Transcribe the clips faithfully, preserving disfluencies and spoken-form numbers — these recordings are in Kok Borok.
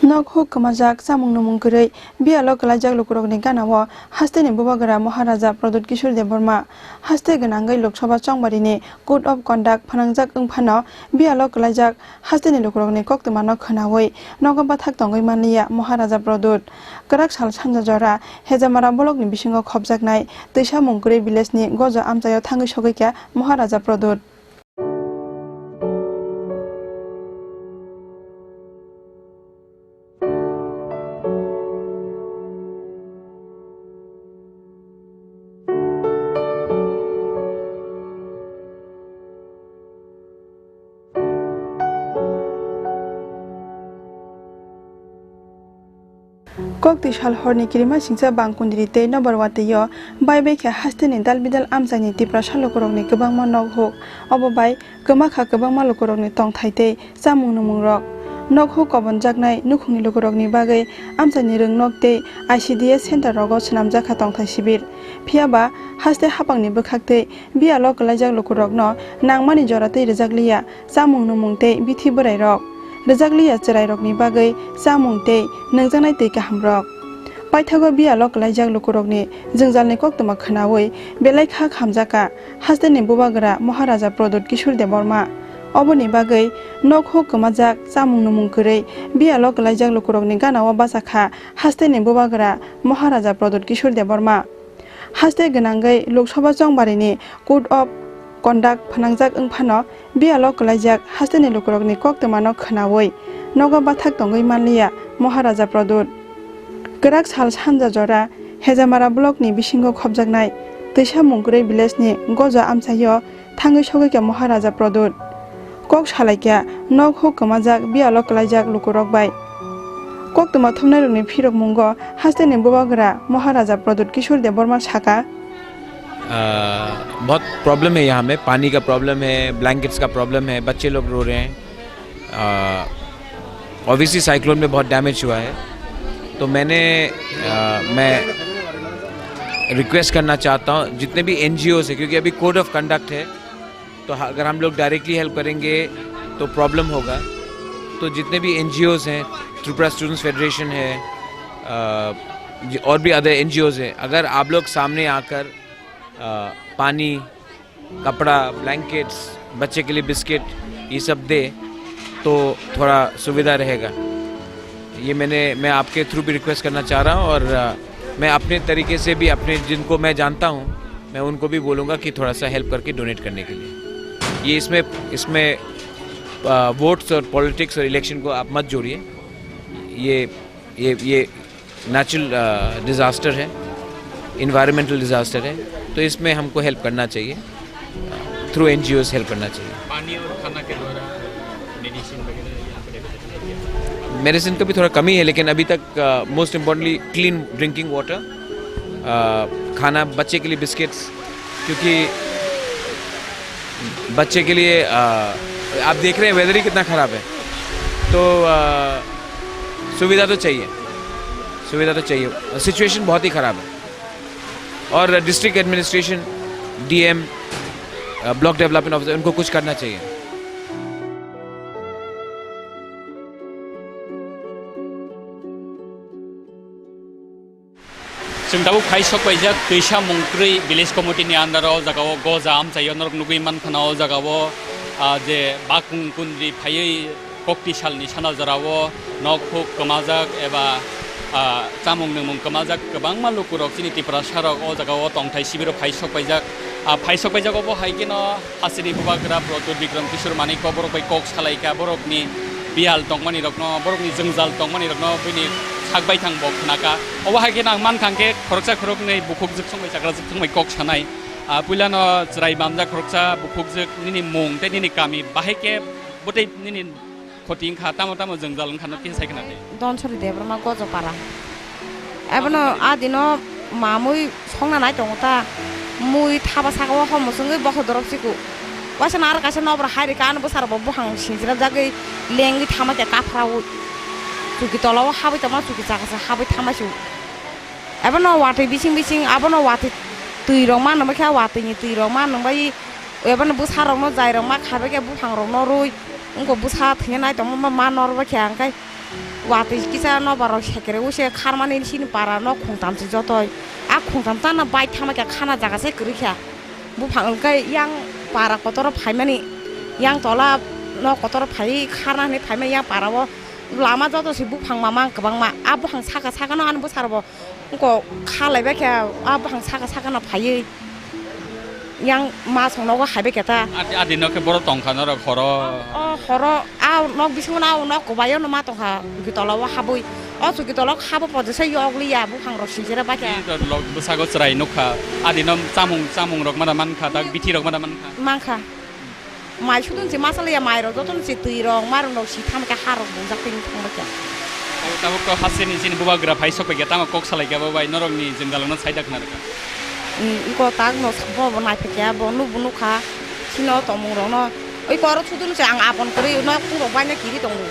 Nok huk kwmajak, chamung nwmung kwrwi biyalo kwlaijak lukurokni ganao hasteni bubagra Maharaja Pradyut Kishore Debbarma. Haste gwnangwi Lok Sabha chongbarini Code of Conduct phnangjak wng phano biyalo kwlaijak hasteni lukurokni koktwmano khwnawi nogo bathak tongwi manliya Maharaja Pradyut. Kwrak sal sanja jora Hejamara bolokni bisingo khopjaknai Twisa Mungkwrwi village-ni Gojo amchaio thangwi sogwi kha Maharaja Pradyut. Koktwi sal horni kirima singcha Bangkundri tei Nobarwatwi-o bai bai khe hasteni dal bidal amchaini Tiprasa lukurokni kwbangma nok huk. Obo bai kwma kha kwbangma lukurokni tongthai tei chamung nwmung rok. Nok huk kobonjaknai nukhungni lukurokni bagwi amchaini rwngnok tei I C D S center rogo swnamjak kha tongthai sibir. Phiya ba haste haphangni bwkhak tei biyalo kwlaijak lukurokno nangmani jora tei rwjakliya chamung nwmung tei bithi bwrairok, rwjakliya chwrairokni bagwi chamung tei nungjaknai twi kahamrok. Paithago biyalo kwlaijak lukurokni jwngjalni koktwma khwnawi belai kha khamjakha hasteni bubagra Maharaja Pradyut Kishore Debbarma. Oboni bagwi nok huk kwmajak, chamung nwmung kwrwi biyalo kwlaijak lukurokni ganao bachakha hasteni bubagra Maharaja Pradyut Kishore Debbarma. Haste gwnangwi Lok Sabha chongbarini Code of Conduct phnangjak wng phano biyalo kwlaijak hasteni lukurokni koktwmano khwnawi nogo bathak tongwi manliya Maharaja Pradyut. Kwrak sal sanja jora Hejamara blockni bisingo khopjaknai Twisa Mungkwrwi village-ni Gojo amchaio thangwi sogwi kha Maharaja Pradyut. Kok salai kha nok huk kwmajak biyalo kwlaijak lukurok bai. Koktwma thumnairokni phirokmungo hasteni bubagra Maharaja Pradyut Kishore Debbarma sakha. अ, बहुत प्रॉब्लम है यहाँ में, पानी का प्रॉब्लम है, ब्लैंकेट्स का प्रॉब्लम है, बच्चे लोग रो रहे हैं। ऑब्वियसली साइक्लोन में बहुत डैमेज हुआ है, तो मैंने, अ, मैं रिक्वेस्ट करना चाहता हूँ जितने भी एनजीओ है, क्योंकि अभी कोड ऑफ कंडक्ट है, तो ह-, अगर हम लोग डायरेक्टली हेल्प करेंगे तो प्रॉब्लम होगा। तो जितने भी एनजीओज हैं, त्रिपुरा स्टूडेंट्स फेडरेशन है, अ, ज-, और भी अदर एनजीओज हैं, अगर आप लोग सामने आकर, अ, पानी, कपड़ा, ब्लैंकेट्स, बच्चे के लिए बिस्किट, ये सब दे तो थोड़ा सुविधा रहेगा। ये मैंने, मैं आपके थ्रू भी रिक्वेस्ट करना चाह रहा हूँ और, अ, मैं अपने तरीके से भी अपने, जिनको मैं जानता हूँ, मैं उनको भी बोलूँगा कि थोड़ा सा हेल्प करके डोनेट करने के लिए। ये इसमें, इसमें, अ, वोट्स और पॉलिटिक्स और इलेक्शन को आप मत जोड़िए। ये, ये, ये नेचुरल, अ, डिज़ास्टर है, एनवायरनमेंटल डिज़ास्टर है, तो इसमें हमको हेल्प करना चाहिए, थ्रू एनजीओज़ हेल्प करना चाहिए। पानी और खाना के द्वारा मेडिसिन वगैरह यहाँ पर अवेलेबल है क्या? मेडिसिन का भी थोड़ा कमी है, लेकिन अभी तक, uh, most importantly clean drinking water, uh, खाना, बच्चे के लिए बिस्किट्स, क्योंकि बच्चे के लिए, अ, आप देख रहे हैं वेदर ही कितना ख़राब है, तो, अ, सुविधा तो चाहिए, सुविधा तो चाहिए। सिचुएशन बहुत ही ख़राब है और डिस्ट्रिक्ट एडमिनिस्ट्रेशन, डीएम, अ, ब्लॉक डेवलपमेंट ऑफिसर, उनको कुछ करना चाहिए। Chwng tabuk phai sok paijak Twisa Mungkwrwi village committee ni under o, o jaga o Goja amchaio norok nugwi mankha na, o jaga o, ah, je bakung kundri phaiwi kokti salni sana jora o nok huk kwmajak eba, ah, chamung nwngmung kwmajak kwbangma lukurok chini Tiprasa rok o jaga o tongthai sibiro phai sok paijak. Ah, phai sok paijak obo hai kheno Hasteni bubagra Pradyut Bikram Kishore Manikya borok bai kok salai kha, borokni biyal tongmani rokno, borokni jwngjal tongmani rokno bini sak baithang bo khna kha. Obo hai khe nang man kha khe khoroksa khoroknwi bukhukjwk song bai chakrajwk song bai kok sanai. Ah, puilano chwrai bamjak khoroksa bukhukjwk nini mung tei nini kami bahai khe bwtwi nini Khoti wngkha, tamo tamo jwngjal wngkha, no kisa sai khna di. Donsori Debbarma Gojopara. Abono adino mamui songna nai tongo ta. Mui thaba saka o homo chwngwi bokho dorop siku. Waisa no aro kaisa nobra hai rikha, ano bwsarok bo buphang sinchirajagwi lengwi thama khe kaphra o. Chuki tola o habwi tongma, chuki chakasa habwi thama si. Abono watwi bising bising, abono watwi twi rok ma nungbai khe, watwi ni twi rok ma nungbai. Ebono bwsa rok no, jai rok ma khaibai khe, buphang rok no rwi, wngkha bwsa thwngya nai tongma ma, ma nor bai khe ang khai Watwi kisa nobar rok sekre use kharmani sini para nok khungtam se jotoi. A khungtam tana bai thama khe khana jaga se kwrwi kha. Buphang hwnkhe yang para kotor phaimani, yang tola nok kotor phai kharna hinwi phaimani yang para o lama joto se buphang mamang kwbangma. A buphang saka saka no ani bwsarok bo Wngkok kha laibai khe, a buphang saka saka no phaiwi yang ma song nogo haibai khe ta. Adi, adi no khe borok tong kha norok horo. O horo, a nok bisingo no, a nok kwbaio no ma tong kha, chuki tola o habwi. O chuki tola o habo podesa yokli ya, buphang rok sijera bai khe. Bini to lok bwsago chwrai nuk kha. Adi no chamung, chamung rok ma da man kha, dak bithi rok ma da man kha. Man kha. Mai sudun se masa laiya, mai rok jotono se twi rok, marung rok si thang khe ha rok bujak twi thang khe. Tabuk, tabuk to hasteni chini bubagra phai sok pai khe tamo kok salai khe bo bai norok ni jwngjal no sai da khna rwkha. Iko tak no bo bo nai phai khe bo nuk bo nuk kha sino tongmung rok no. Oi koro sudun se ang apon kwrwi nok phung rok bai no kiri tongo.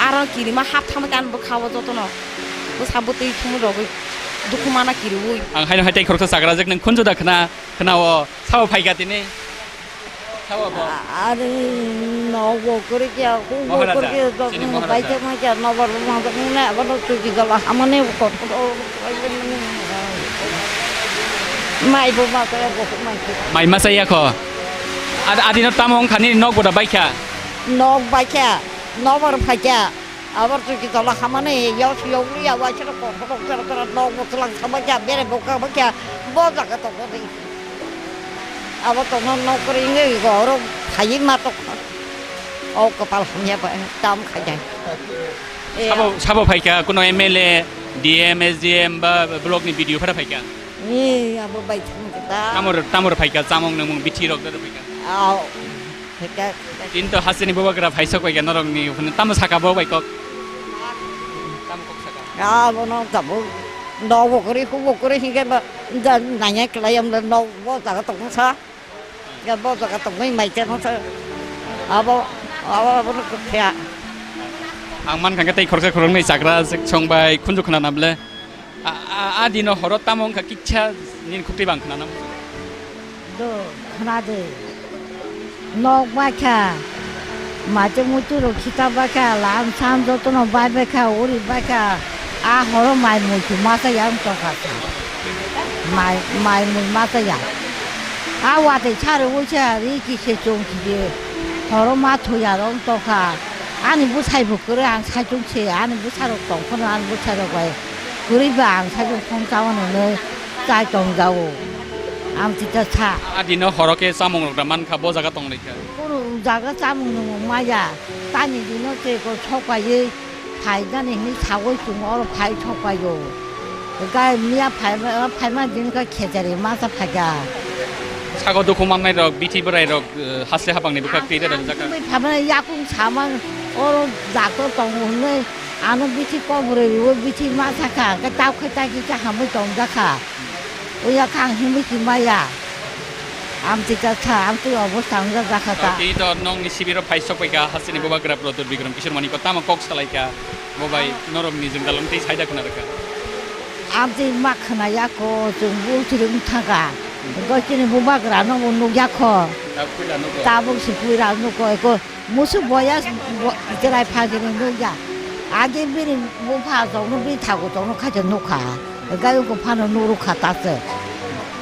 Aro kiri ma hap thang khe ang bwkha o jotono bwsa bwtwi thumui rogwi dukhu mana kiriui. Ang haino hai tei khoroksa chagra jak nang khunju da khna khna o sabo phai kha tini. Sabo bo. Are no bo kore kya, ko bo Maharaja, kore kya, chini Maharaja. Bai kya ma kya, no bar ma kya, ne abo no tu ki gala hamane ko. Mai bo ma kya, bo mai kya. Mai ma saya ko. Ad-, adi no tamo wng khani nok boda bai kya. Nok bai kya, no bar phai kya. Abar tu ki gala hamane, yo yo ya wa chero ko, ko, ko, ko, nok bo tlang sama kya, bere bo ka ba kya, bo jaga to ko. Abo tongma nok kwrwi wngwi oro phaiwi ma tongkha. O kwpal hamya ba tam khaijak. Eh, Sabo, sabo phaikha, kuno M L A, D M, S D M ba block ni B D O phara phaikha. Ni abo bai thang ta. Tamor, tamor phaikha, chamung nungmung bithi rok doro phaikha. Ao, phaikha. Tin to hasteni bubagra phaisok phaikha norok ni, tamo saka bo bai kok. Tamo kok saka. Abo no tamo. Nok bo kwrwi, huk bo kwrwi hingke ba, da, nanya kwlai am da nok bo jaga tongma sa. Ya bo jaga tongmani mai chano sa. Abo, abo, abo no kya. Ang man kha khe tei khoroksa khoroknwi chagra song bai khunju khna na ble. A, a, a dino horo tamo wngkha kiksa nini khukti bang khna na. Do khna de. Nok bai kha. Mate muitu rok khita bai kha, lam sam jotono bai bai kha, uri bai kha. A horo mai mui chu masa ya wng tong kha sa. Mai, mai mui masa ya. A watwi sa rwui sa ri kise chong kise horo ma thuya rok wng tong kha. Ani bwsai bo kwrwi ang saichung se, ani bwsa rok tong phano ani bwsa rok bai kwrwi ba ang saichung phone chawano hinwi chai tong jao. Ang tita sa. A dino horo khe chamung rok da man kha, bo jaga tong lai kha. Kunu jaga chamung nungmung maya, tani dino tei ko sok paiwi phainani hinwi sagwi chwng oro phai sok paio. Gai miya phaima, phaima din kha khejari masa phaikha. Sago dukhu mannai rok, bithi bwrai rok, eh, haste habangni bwkhak twi reda rijak kha. Phaimani yakung samang oro doctor tongo hinwi ano bithi kok bwrwi riwi bithi masa kha, khe tabuk khe tai kisa hamwi tongjakha. Oya kha ang himwi kimaya. Amtwi ta kha, amtwi obostha wngjak jakha ta. Tei to nokni sibiro phai sok paikha, hasteni bubagra Pradyot Bikram Kishore Manikya tamo kok salaikha, bo bai norokni jwngjalrok tei saida khna rwkha. Amtwi ma khna ya kho, chwng bul thwrwng thangkha. Hwnkhe chini bubagra no bo nukya kho. Tabuk se puila nugo, eko. Musuk boya bo-, chwrai phaisini nukya. Age bini bupha tongno, bini thago tongno khaisa nukha. Gayung ko phano nukha ta se.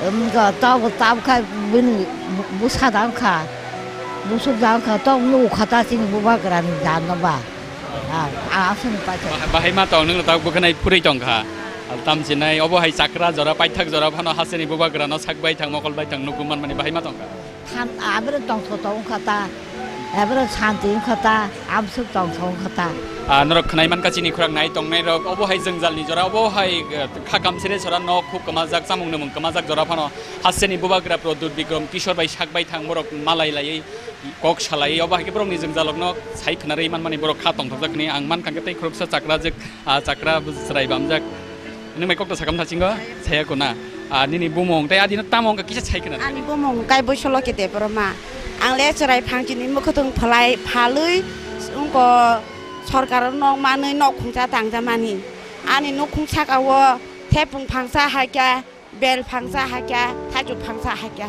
Wngkha tabuk, tabuk kha bini bu-, bwsa da wngkha. Musuk da wngkha, tabuk nukha ta chini bubagrani jano ba. A, a, aswkni paisa. Bahai ma tong, nwngno tabuk bwkhanai phurwi tongkha. Tamsinai, obo hai chakra jora, paithak jora phano hasteni bubagrano sak baithang, mokol baithang nukgwi manmani bahai ma tongkha. Than, aboro tongthok tong wngkha ta, aboro santi wngkha ta, amswk tongthok wngkha ta. Ah, norok khwnai mankha chini khorang nai tongnai rok, obo hai jwngjalni jora, obo hai, eh, kha kamsire sora nok khuk kwmajak, chamung nwmung kwmajak jora phano hasteni bubagra Pradyot Bikram Kishore bai sak baithang borok malai laiwi kok salaiwi, obo hai khe borokni jwngjalrokno sai khwnarwi manmani borok kha tongthokjak hwnwi ang mankha khe tei khoroksa chakra jwk, ah, chakra chwrai bamjak. Nwng bai kokto sakam thasingo, saya kona. Ah, nini bumung tei adino tamo wngkha kisa sai khna. Ani bumung kai Boisoloki Debbarma. Ang le chwrai phangchini mwkhwtwng phalai phalwi wngkha sorkar nok manwi nok khungsa tangjamani. Ani nukhung saka o thepung phangsa haikha, bel phangsa haikha, thaichuk phangsa haikha.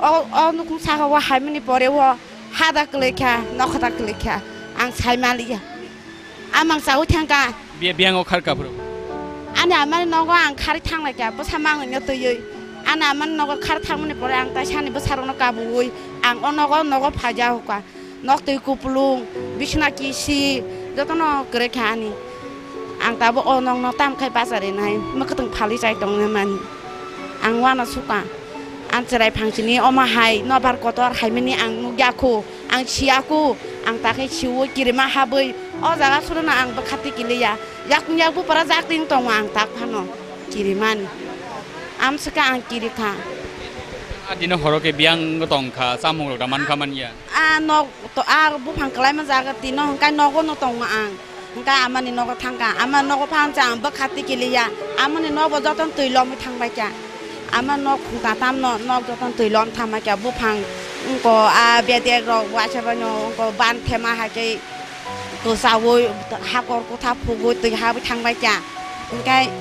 O, o nukhung saka o haimani pore o hada kwlwi kha, nokhata kwlwi kha. Ang sai maliya. Amang chawi thangka. Bi-, biyang o khar kapro. Ani amani nogo ang khari thanglai kya, bwsa mangwi no twiwi. Ani amani nogo khar thangmani pore ang taisani bwsarokno kabuwi, ang o nogo, nogo phaija hukha. Nok twi kupulung, bisna kisi, jotono kwrwi kha ani. Ang tabo o nokno tam khai bacharinai, mwkhwtwng phalwi chai tongna mani. Ang uano sukha. Ang chwrai phangsini omo hai nobar kotor haimani ang nukya khu, ang siya khu, ang takhai siwo kirima habwi o jaga surono ang bwkha tikiliya. Yakung yakbu para jak ding tongo ang tak phano kirimani. Amswkha ang kiri kha. A dino horo khe biyang tong kha, chamung rok da man kha man ya. A nok to, a buphang kwlaima jaga tino hwnkhe nogo no tongo ang. Hwnkhe amani nogo thangkha, ama nogo phansa ang bwkha tikiliya. Amani nogo jotono twi lomwi thangbai kha. Ama nok khungta tamno nok jotono twi lom thangbai kha. Buphang wngko a bedek rok waisa baino wngko ban thema hai khe kwchaui hakor kutha phugui twi habwi thangbai kha. Hwnkhe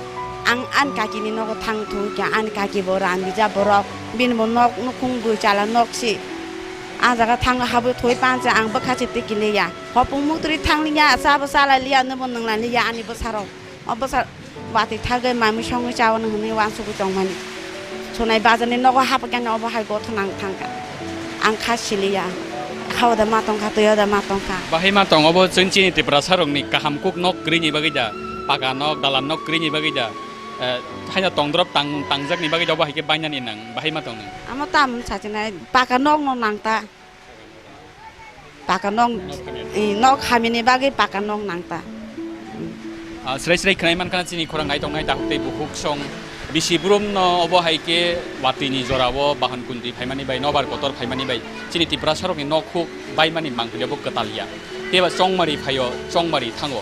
ang ani kakini nogo thang thung kha, ani kaki bo randijak borok, bini bo nok nukhung bwchala nok si. A jaga thango habwi thwi panse ang bwkha se tikiliya. Hopung muktri thangliya, chabo chalailiya, nwbo nwnglaliya ani bwsarok. O bwsa watwi thagwi mamwi songwi chaono hwnwi uansugwi tongmani. Sonai bazarni nogo hapkhe obo hai gotho nang thangkha. Ang kha siliya. Khao da ma tongkha, twiyo da ma tongkha. Bahai ma tong obo chwng chini Tiprasa rokni kaham kuk nok kwrwini bagwi da, paka nok, dalan nok kwrwini bagwi da, eh, haino tongdrop tang, tangjakni bagwi da obo hai khe bainani nang, bahai ma tong nang. Amo tam sachinai paka nok no nang ta. Paka nok, eh, nok hamini bagwi paka nok nang ta. Ah, srai srai khwnai mankha chini khorang nai tongnai dakhuk tei bukhuk song bisi brum no obo hai khe watwi ni jora o bahan kuntwi phaimani bai nobar kotor phaimani bai chini Tiprasa rokni nok huk baimani mangpili obo kwtal ya. Tei ba chongmari phaio, chongmari thango.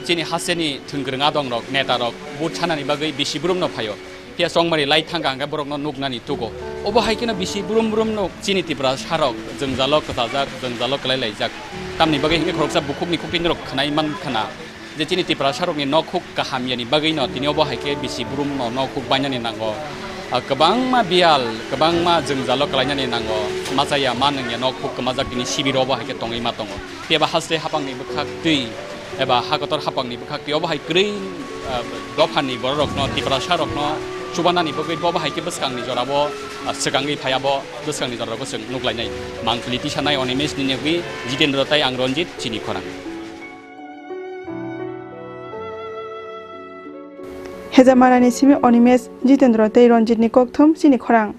Chini hasteni thwngkwrwng adong rok, neta rok, vote sanani bagwi bisi brum no phaio. Phiya chongmari lai thangkha hwnkhe borokno nuknani tugo. Obo hai kheno bisi brum brum no chini Tiprasa rok jwngjalo kwchajak, jwngjalo kwlai laijak. Tamni bagwi hwnkhe khoroksa bukhukni khuktini rok khwnai man khna je chini Tiprasa rokni nok huk kaham yani bagwi no tini obo hai khe bisi brum no nok huk bainani nango. Ah, kwbangma biyal, kwbangma jwngjalo kwlainani nango. Machaya ma nungya nok huk kwmajak tini sibiro obo hai khe tongwi ma tongo. Phiya ba haste hapangni bwkhak twi eba ha kotor hapangni bwkhak twi obo hai kwrwi, ah, dophani bororokno, Tiprasa rokno chubanani bagwi bo bahai khe bwskangni jorao, ah, swkangwi phai abo bwskangni jorao chwng nuklainai. Mangpili tisanai Animesh Ninegwi, Jitendra tai ang Ranjit chini khorang. Hejamarani simi Animesh, Jitendra tei Ranjitni kokthum chini khorang.